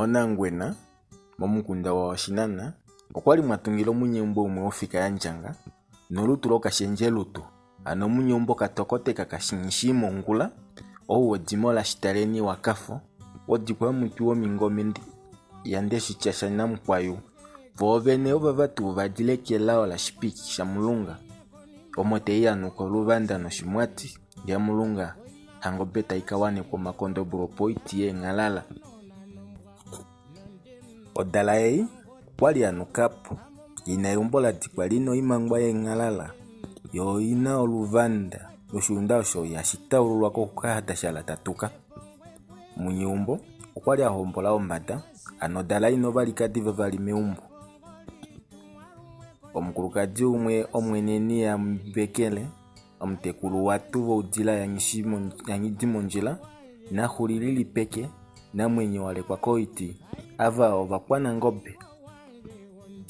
MOnangwena, momukunda waOshinana, okwali mwa tungila omunyeumbo umwe wofika ya ndjanga nolutu lokashendjelutu, ano omunyeumbo katokoteka kashingishiimongula, ou wedimo laShitaleni waKafo, wodikwa yomutwi womingome yaNdeshitya shaNamukwayu, voovene ovava tuu va dile kelao laShipiki shaMulunga, omo tai anuka oluvanda noshimwati yaMulunga hangobe tai ka wanekwa omakondobolo poiti yeenghalala. Odala ei okwali ya nuka po, ina eumbo la dikwa lina oimangwa yeenghalala, yo oina oluvanda noshiunda osho ihashi taululwa kokahadashala ta tuka. Munyeumbo okwali a hombola ombada, ano odala ina ovalikadi vavali meumbo. Omukulukadi umwe Omweneni yaMbekele Omutekulu waTuvoudila yaNghidimondjila, Naxulililipeke, Namwenyo walekwa koiti, ava Ovakwanangobe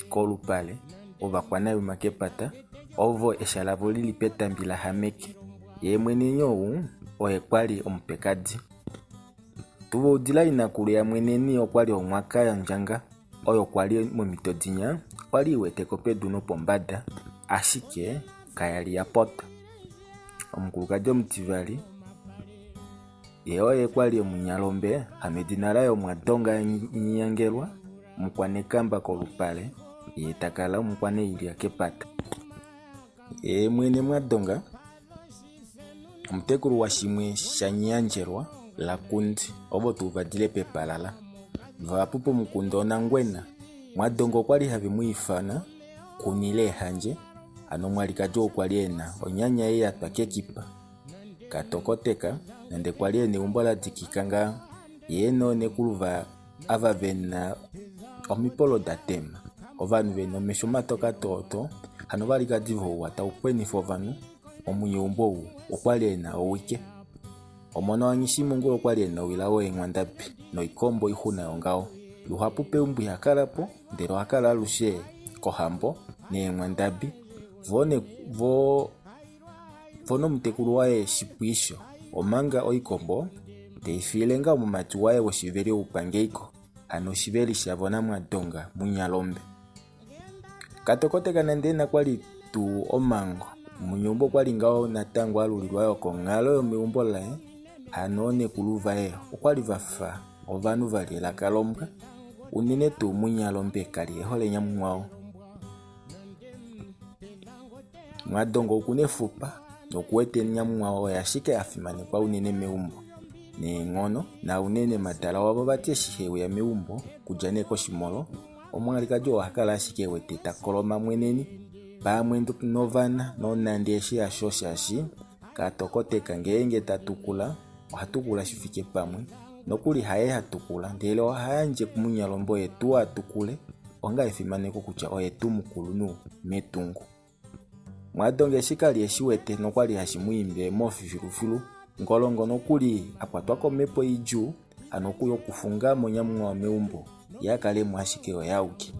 kolupale, Ovakwanayuma kepata, ovo esha lavo lili petambi laHameke. Yee mweneni ou oye kwali omupekadi. Tuvoudila inakulu yaMweneni okwali onghwaka yondjanga. oyo kwa li momito dinya kwa li i wete ko pedu nopombada, ashike kaya li ya pota. Omukulukadi omutivali ye oye kwa li omunyalombe, hano edina laye oMwadonga Nyiyangelwa, Mukwanekamba kolupale, ye ta kala omukwaneilya kepata. Ye mwene Mwadonga omutekulu washimwe shaNyandjelwa Lakundi ovo tuu va dile pEpalala. Vahapu pomukunda Onangwena, Mwadonga okwa li have mu ifana Kunileehandje, hano omwalikadi oo kwa li e na onyanya ei ya twa kekipa. Katokoteka nande kwa li e na eumbo la dikika ngaa, ye e na oonekulu va ava ve na omipolo da tema, ovanhu ve na omesho matoka tootoo, hano ovalikadi vouwa tau kwenifa ovanhu, omunyeumbo ou okwa li e na owike. Omona waNghishimungulu okwa li e na owila weenghwandabi noikombo oixuna yongaho. Luhapu peumbo iha kala po, ndele oha kala alushe kohambo neenghwandabi, vo, vo vo nomutekulu waye Shipwiisho, omanga oikombo tei fiile ngaa omumati waye woshiveli oupangeiko, hano oshiveli shavo naMwadonga Munyalombe. Katokoteka nande ina kwali tuu omango, Munyeumbo okwali ngaho natango a lulilwa yo konghalo yomeumbo laye, hano oonekulu vaye okwali va fa ovanhu vali elaka lombwa, unene tuu Munyalombe kali e hole nyamunghwao. Mwadongo okuna efupa nokuwete nyamunghwao oye ashike a fimanekwa unene meumbo neenghono na unene madala wavo vati eshi he uya meumbo okudja nee koshimolo omwalikadi oo oha kala ashike e wete ta koloma mweneni pamwe novana nonande eshi hasho shaashi katokoteka ngeenge ta tukula oha tukula shi fike pamwe nokuli haye ha tukula ndele oha yandje kumunyalombo oye tuu a tukule onga efimaneko kutya oye tuu mukulunhu metungo. Mwadonge eshi ka li eshi wete nokwali hashi mu imbi eemofi filufilu. Ngolongo nokuli a kwatwa komhepo idjuu ano yokufunga mo nyamunghwao meumbo ye a kale mo ashike oye auke.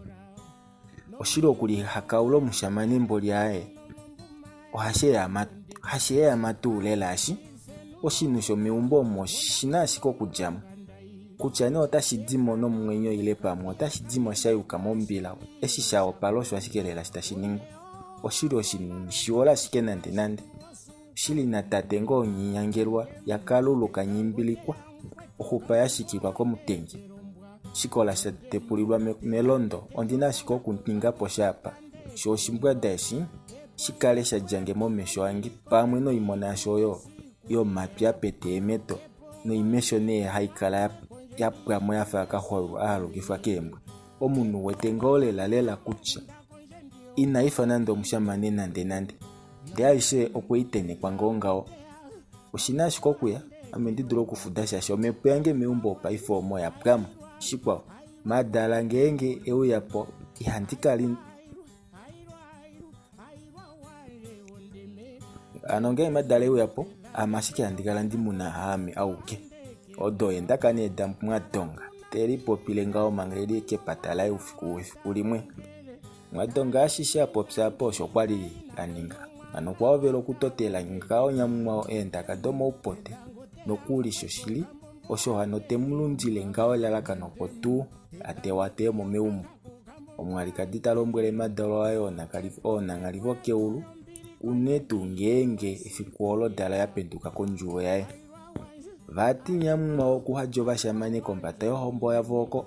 Oshili okulihakaula omushamane mboli aaye ohashi ehama tuu lela eshi. Oshinhu shomeumbo omo oshi na ashike okudja mo. Kutya nee otashi di mo nomwenyo ile pamwe otashi di mo sha yuka mombila, eshi sha wapala osho ashike lela tashi ningwa. Oshili oshinhu shihola ashike nandenande. Oshili natate ngoo Nghinyangelwa yaKalulu kaNyimbilikwa, oxupa ya shikilwa komutengi. Shikola sha tepulilwa melondo ondi na ashike okuninga po sha apa, sho oshimbwada eshi shi kale sha dja nge momesho ange pamwe noimona yasho oyo yomapya pete eemeto noimesho nee hai kala ya pwa mo ya fa akaxwalu a halukifwa keembwa. Omunhu wete ngoo lelalela kutya ina ifa nande omushamane nandenande, ndee aishe okwe i tenhekwa ngoo ngaho. Oshi na ashike okuya, ame ndi dule okufuda shaashi omhepo yange meumbo paife omo ya pwa mo. Shikwao, madala ngeenge e uya po ihandi kala Hano ngeenge madala e uya po, ame ashike handi kala ndi mu na haame auke. Odo eendaka nee daMwadonga te lipopile ngaho manga e li kepata laye oufiku wefiku limwe. Mwadonga ashishe a popya apa osho kwa li a ninga. Hano okwa hovela okutotela ngaho nyamunghwao eendaka domoupote nokuli shoshili. Osho hano te mu lundile ngaho elalakano opo tuu a tewateye mo meumbo. Omwalikadi ta lombwele madalo aye oonanghali vokeulu, unene tuu ngeenge efiku olo dala ya penduka kondjuwo yaye. Vati nyamumwa okuhadja ovashamane kombada yohombo yavo oko,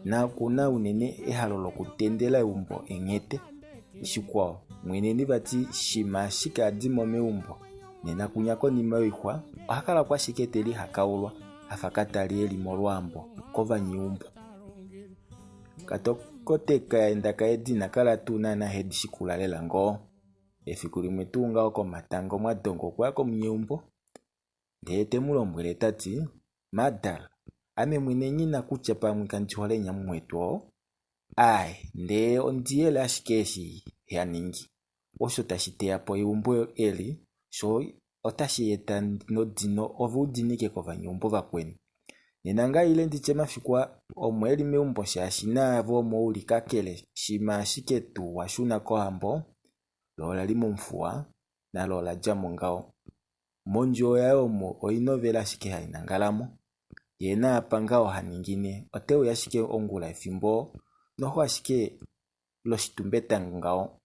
nakuna unene ehalo lokutendela eumbo enghete. Shikwao, mweneni vati shima ashike a di mo meumbo, nena kunya konima yoixwa oha kala ko ashike te lihakaulwa a fa katali e li molwaambo kovanyeumbo. Katokote kaenda kaedi ina kala tuu naana hedi shikula lela ngoo. Efiku limwe tuu ngaho komatango Mwadongo okwa ya komunyeumbo ndee te mu lombwele ta ti, Madal, ame mwene nghi na kutya pamwe kandi hole nyamumwetu oo. Ae, ndee ondi yele ashike eshi ya ningi. Osho tashi teya po eumbo eli, sho otashi eta nodino ove u dinike kovanyeumbo vakweni. Nena ngaa ile ndi tye mafiku aa omo e li meumbo shaashi naave omo u li kakele shimha ashike tuu wa shuna kohambo, lo ola li momufuwa nalo ola dja mo ngaho. Mondjuwo yaye omo oina ovela ashike hai nangala mo. Yee naapa ngaho ha ningine ote uya ashike ongula efimbo noho ashike loshitumbetango ngaho.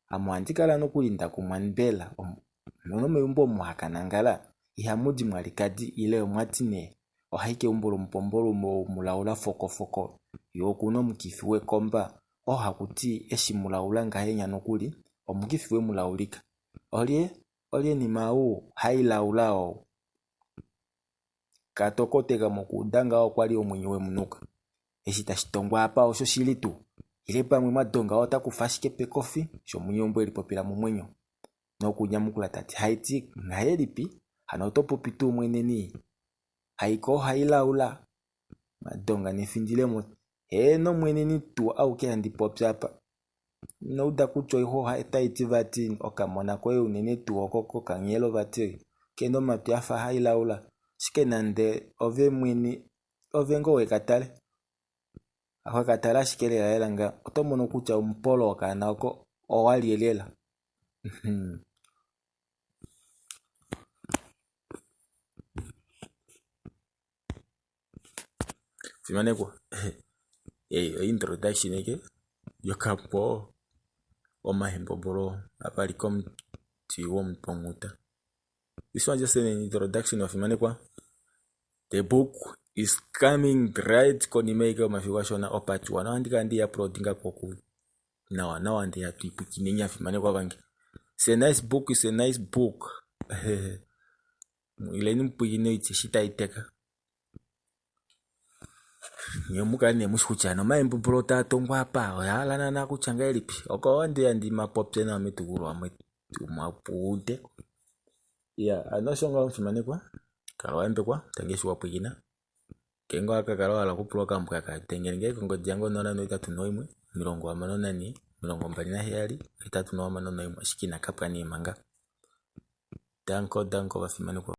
Ame ohandi kala nokuli nda kumwa mbela nomeumbo omo ha ka nangala ihamu di mwalikadi ile omwa ti nee ohai keumbo lomupombolume ou mulaula fokofoko ye okuna omukifi wekomba oo haku ti eshi mulaula ngahenya nokuli omukifi we mu laulika. Olye olye nima ou hailaula ou? Katokoteka mokuuda ngaho okwa li omwenyo we mu nuka. Eshi tashi tongwa apa oshoshili tuu? Ile pamwe Mwadonga ota kufa ashike pekofi shomunyeumbo e lipopila momwenyo nokunyamukula ta ti, Haiti ngahelipi? Hano oto popi tuu mweneni? Haiko ohailaula? Mwadonga nefindilemo, Heeno mweneni tuu auke handi popi apa. Ino uda kutya oixwa otai ti vati okamona koye unene tuu oko kokanghelo vati kena omatwi afa hailaula ashike nande ove mwene ove ngoo weka tale weka tale ashike lela lela nga oto mono kutya omupolo wokaana oko owalye lela. Fimanekwa ei introduction eke yokambo omahembombolo avali komuti womuponghuta. This one just an introduction wafimanekwa. The book is coming right konima eke yomafiku ashona opart 1 ohandi kala ndi uploadinga koku nawa nawa ndi hatu ipwikineni afimanekwa vange. It's a nice book, it's a nice book. Ileni mupwiikine oitya eshi tai teka. Nye mu kale nee mushi kutya nomaembubulo taa tongwa apa oya hala naana kutya ngahelipi. Oko ohandi ya ndi mapopye nawa metukulwa amwe mwapuude. Ya, ano osho ngaho omufimanekwa. Kala wa yambekwa, tangi eshi wa pwiikina. Ngeenge owa ka kala wa hala okupula okambwa ka dengele nge kongodi yange 081 64 27 861 ashike inaka pwa nee manga. Danko danko vafimanekwa.